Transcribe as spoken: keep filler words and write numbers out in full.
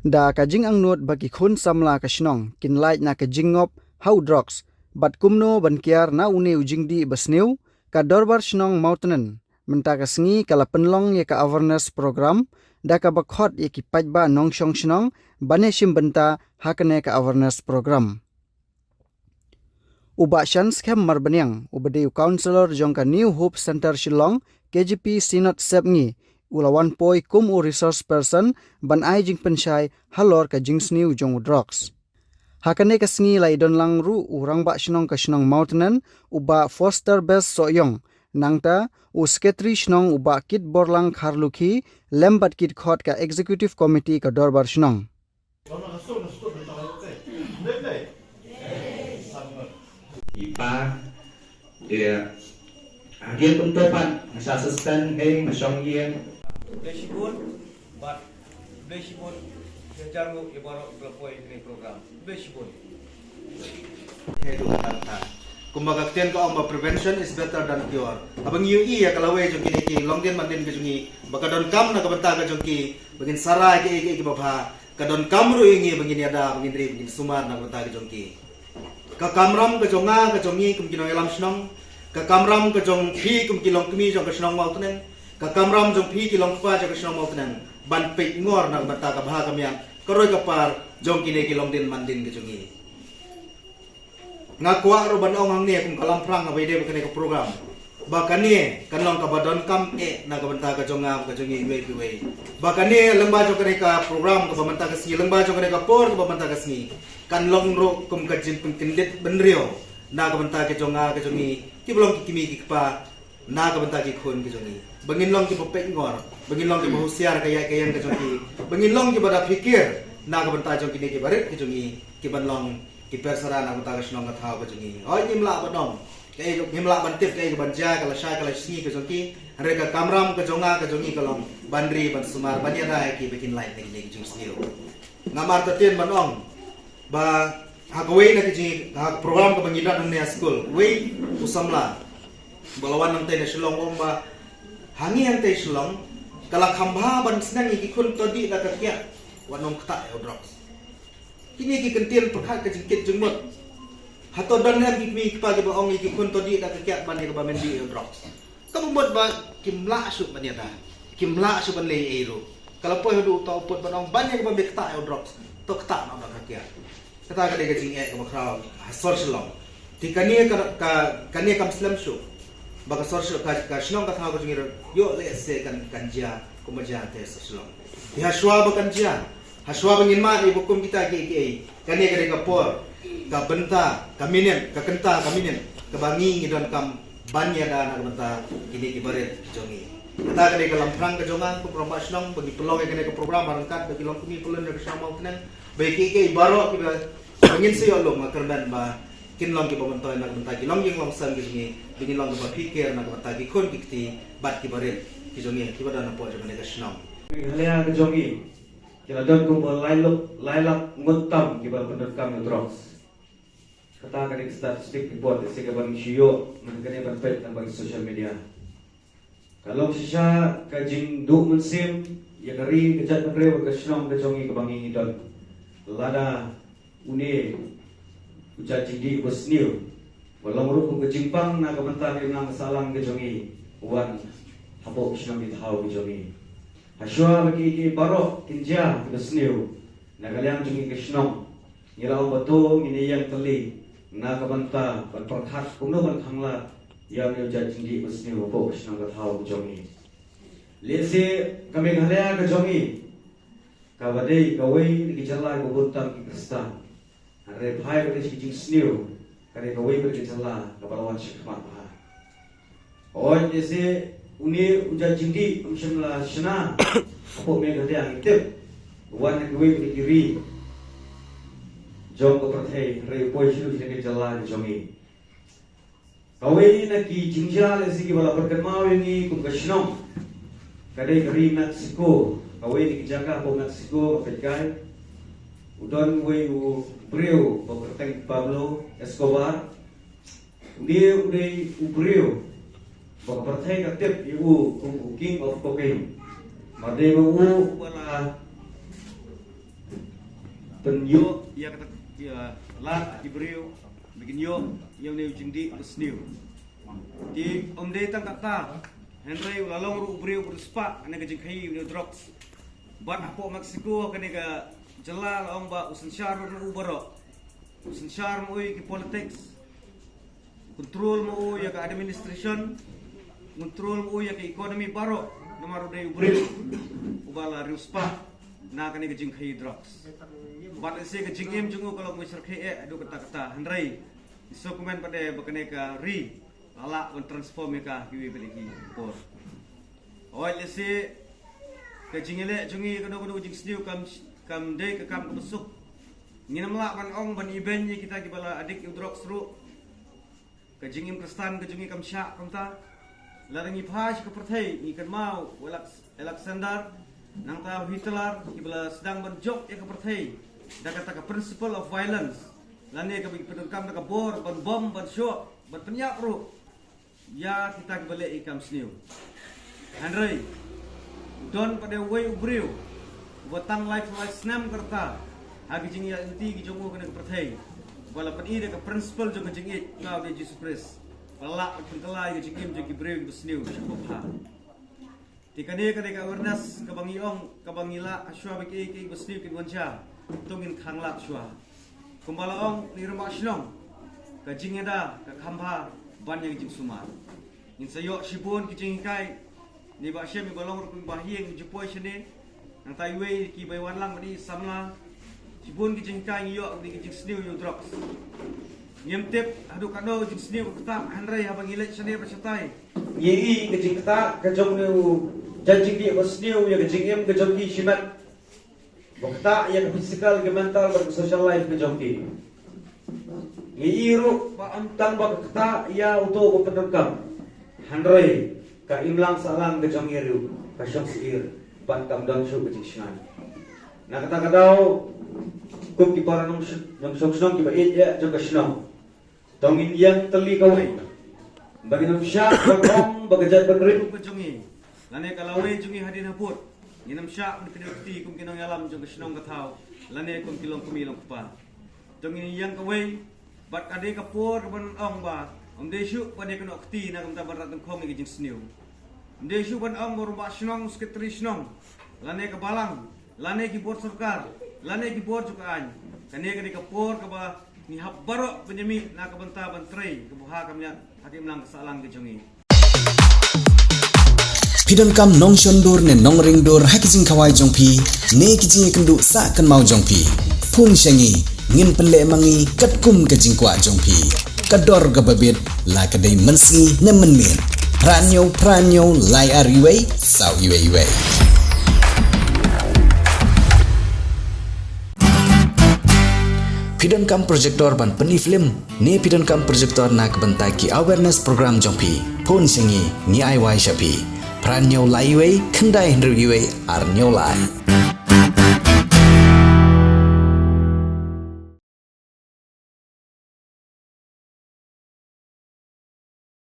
Da ka jingangnud ba ki khun samla ka shnong kin lait na ka jingngop ha u drugs bad kumno ban kiar na une u jingdih basniew, ka Dorbar Shnong Mawtneng mynta ka sngi ka la pynlong ïa ka awareness program da kaba khot ïa ki paidbah nongshong shnong ban ïashim bynta ha kane ka awareness program. U Bah Shanskhem Marbaniang, uba dei u councillor jong ka New Hope Centre Shillong, K J P Synod Sepngi, u la wan poi kum u resource person ban ai jingpynshai halor ka jingsniew jong u drugs. Ha kane ka sngi la ïadon lang ruh u Rangbah Shnong ka shnong Mawtneng, u Bah Foster Best Sohiong, nangta u Secretary Shnong u Bah Kitborlang Kharlukhi, lem bad ki dkhot ka Executive Committee ka Dorbar Shnong. Ipa, dia, agen kumto pat, masa assistant, heng, masong yen. Khublei shibun, bad khublei shibun, ïa jar ngu, ïa baroh, ïa poi, ïa program. Khublei shibun. Hei, tu, kumba ka ktien ka ong ba prevention is better than cure. Haba ngi ïohi ïa ka lawei jong kine ki longdien mandien ki jong ngi, ba ka donkam na ka bynta ka jong ki, ba ngin sarai ki, ki, ki ba bha. Ka donkam ruh ïa ngi ba ngin ïada, ba ngin ri, ba ngin sumar na ka bynta ka jong ki. Ka kamram ka jong nga, ka jong ngi kum ki nongïalam shnong, ka kamram ka jong phi kum ki longkmie jong ka shnong Mawtneng, ka kamram jong phi ki longkpa jong ka shnong Mawtneng, ban peit ngor na ka bynta ka bha ka miat, ka roi ka par jong kine ki longdien mandien ka jong ngi. Nga kwah ruh ban ong hangne kum ka lamphrang haba ïadei bad kane ka program, ba kane kan long kaba donkam eh na ka bynta ka jong nga, ka jong ngi iwei pa iwei. Ba kane lyngba jong kane ka program kaba mynta ka sngi, lyngba jong kane ka por kaba mynta ka sngi, kan long ruh kum ka jingpynkyndit bynriew na ka bynta ka jong nga, ka jong ngi, kiba long ki kmie ki kpa, na ka bynta ki khun ki jong ngi. Ba ngin long kiba peit ngor, ba ngin long kiba husiar ka ïaid ka ïeng ka jong ki, ba ngin long kiba da phikir na ka bynta jong kine kiba rit ki jong ngi, kiban long ki persara na ka bynta ka shnong ka thaw ka jong ngi. Hooid, ngim lah ban ong kaei, ngim lah ban tip kaei kaban jia, ka lashai ka lashisngi ka jong ki. Hynrei ka kamram ka jong nga ka jong ngi ka long ban ri, ban sumar, ban ïada ïa ki ba kin lait na kine ki jingsniew. Nga martatien ban ong ba ha kawei na ki jing, ha ka program kaba ngi don hangne ha skul, uwei u samla ba la wan hangtei na Shillong u ong ba ha ngi hangtei Shillong, ka la kham bha ban sneng ïa ki khun to dih da ka kiad, wat nym ktah ïa u drugs. Kine ki kyntien pyrkhat ka jingkit jingmut. Hato don ne em ki kmie ki kpa kiba ong ïa ki khun to dih da ka kiad ban ïa kaba men dih ïa u drugs? Kaba mut ba kim lah shuh ban ïada, kim lah shuh ban leh ei ruh. Ka la poi haduh uta u pud ban ong ban ïa kaba me ktah ïa u drugs, to ktah noh da ka kiad. Kata ka dei ka jingeh kaba khraw ha sor Shillong. Te kane ka, ka, kane kam slem shuh ba ka sor Shillong, ka, ka shnong ka thaw ka jong ngi ruh ïoh lehse kan, kan jia kumba jia te sor Shillong. Te ha shuwa ba kan jia, ha shuwa ba ngin mad ïa ba kum kita kiei kiei, kane ka dei ka por, ka bynta, ka minit, ka kynta, ka minit kaba ngi ngi donkam ban ïada na ka bynta kine ki barit ki jong ngi. Kata ka dei ka lamphrang ka jong nga kum u rangbah shnong ba ngi pynlong ïa kane ka program ha ryngkat bad ki longkmie pyllun jong ka shnong Mawtneng, ba ïa kiei kiei baroh kiba, ba ngin sa ïoh lum, nga kyrmen ba kin long kiba myntoi na ka bynta ki longïing longsem ki jong ngi, ba ngin long kiba phikir na ka bynta ki khun ki kti bad ki barit ki jong ngi kiba don hapoh jong kane ka shnong. Meghalaya ka jong ngi ki la don kumba lai lak, lai lak ngut tam kiba la pyndonkam ïa u drugs. Kata ka dei ka statistic report, ïa se kaba ngi shu ïoh man kane ban peit lyngba ki social media. Ka long shisha ka jingduh mynsiem ïa ka ri, ka jaitbynriew, ka shnong ka jong ngi kaba ngi don. Lada une u jait jingdih uba sniew, ba long ruh kum ka jingpang na ka bynta ka imlang ka sahlang ka jong ngi, u wan hapoh ka shnong ka thaw ka jong ngi. Ha shuwa ba kiei kiei baroh kin jia kiba sniew na ka liang jong ngi ka shnong, ngi la ong ba to ngin ïeng tylli na ka bynta ban pyrkhat kumno ban khanglad ïa une u jait jingdih uba sniew hapoh ka shnong ka thaw ka jong ngi. Lehse ka Meghalaya ka jong ngi kaba dei kawei na ki jylla kiba bun tam ki Khristan, hynrei phai beit sha ki jingsniew, ka dei kawei pat ka jylla kaba la wan shakhmat bha. Hooid, lehse une u jait jingdih um shym la shna hapoh Meghalaya, ngi tip, wan na kiwei pat ki ri jong ka pyrthei, hynrei u poi sha kane ka jylla ka jong ngi. Kawei na ki jingjia lehse kiba la pynkynmaw ïa ngi kum ka shnong, ka dei ka ri Mexico. Kawei na ki jaka hapoh Mexico, ka peit kai, u don uwei u briew ba kyrteng Pablo Escobar. Une u dei u briew ba ka pyrthei ka tip ïa u kum u King of Cocaine. Mar dei ba u uba la Pynïoh ïa kata, ïa lad ki briew ba kin ïoh ïa une u jingdih ba sniew. Te ym dei tang kata, hynrei u la long ruh u briew u riewspah kane ka jingkhaïi une u drugs. Bad hapoh Mexico kane ka jylla la ong ba u synshar ruh u baroh. U synshar mo ïa ki politics, control mo ïa ka administration, control mo ïa ka economy baroh, namar u dei u briew uba la riewspah na kane ka jingkhaïi drugs. Bad lehse ka jingim jong u ka long mashyrkhei eh haduh katta katta, hynrei ngi sngewkmen pat de ba kane ka ri la lah ban transform ïa ka ha kiwei pat de ki por. Hooid, lehse ka jingïaleh jong ngi kano kano ka jingsniew kam, kam dei ka kam kaba suk. Ngin ym lah ban ong ban ibeiñ ïa kita kiba la addict ïa u drugs ruh. Ka jingim Khristan ka jong ngi kam shah kumta. Lada ngi phai sha ka pyrthei ngi kynmaw u Alex-, Alexander, nangta u Hitler, kiba la sdang ban jop ïa ka pyrthei da kata ka principle of violence, lane kaba ki pyndonkam da ka bor ban bom, ban shoh, ban pynïap ruh ïa kita kiba leh ïa ki kam sniew. Hynrei don pat de uwei u briew uba tang laiphew lai snem ka rta ha ki jingïaid lynti ki jong u ha kane ka pyrthei, uba la pyni da ka principle jong ka jingïeit, uta u dei Jisu Khrist, ba la lah ban pynkylla ïa ka jingim jong ki briew kiba sniew sha khop ha. Te kane ka dei ka awareness kaba ngi ong, kaba ngi lah, ha shuwa ba kiei kiei kiba sniew kin wan sha, to ngin khang lad shuwa. Kumba la ong une u rangbah shnong, ka jingïada ka kham bha ban ïa ka jingsumar. Ngin sa ïoh shibun ki jinghikai, ne ba shem, ba long ruh kumba hiang ju poi shane. Nangta iwei kiba wan lang ba dei samla. Shibun ki jinghikai ngi ïoh, ne ki jingsniew ïa u drugs. Ngim tip haduh katno jingsniew ka ktah, hynrei haba ngi leit shane bad shatai, ngi ïohi ka jingktah ka jong une u jait jingdih ba sniew ïa ka jingim ka jong ki shimet. Ba ktah ïa ka physical, ka mental bad ka social life ka jong ki. Ngi ïohi ruh ba ym tang ba ka ktah ïa uto uba pyndonkam, hynrei ka imlang sahlang ka jong ngi ruh ka shong syier bad kam don shuh ka jingshngaiñ. Na kata ka daw, kum ki para nongsh-, nongshong shnong kiba ïeit eh jong ka shnong, to ngin ïeng tylli kawei ba ngin ym shah ban ong ba ka jaitbynriew ka jong ngi lane ka lawei jong ngi hadien habud, ngin ym shah ban kdew kti kum ki nongïalam jong ka shnong ka thaw lane kum ki longkmie longkpa. To ngin ïeng kawei, bad ka dei ka por kaban ong ba ym dei shuh ban ïakynnoh kti na ka bynta ban rat nyngkhong ïa ka jingsniew. Ym dei shuh ban ong ba u rangbah shnong, u sekretari shnong, lane ka balang, lane ki bor sorkar, lane ki bor jong ka aiñ. Kane ka dei ka por kaba ngi hap baroh ban ïamih na ka bynta ban trei ka bynta ka bha ka mliat ha ka imlang ka sahlang ka jong ngi. Phi donkam nongshon dur ne nongring dur ha ki jingkhawai jong phi ne ki jingïakynduh sah kynmaw jong phi? Phone sha ngi, ngin pynleh ma ngi katkum ka jingkwah jong phi. Ka dor kaba bit, la ka dei mynsngi ne mynmiet. Phra hynñiew phra hynñiew lai ar iwei saw iwei iwei. Phi donkam projector ban pyni film ne phi donkam projector na ka bynta ki awareness program jong phi? Phone sha ngi, ngi ai wai sha phi. Phra hynñiew lai iwei khyndai hynriew iwei ar hynñiew lai.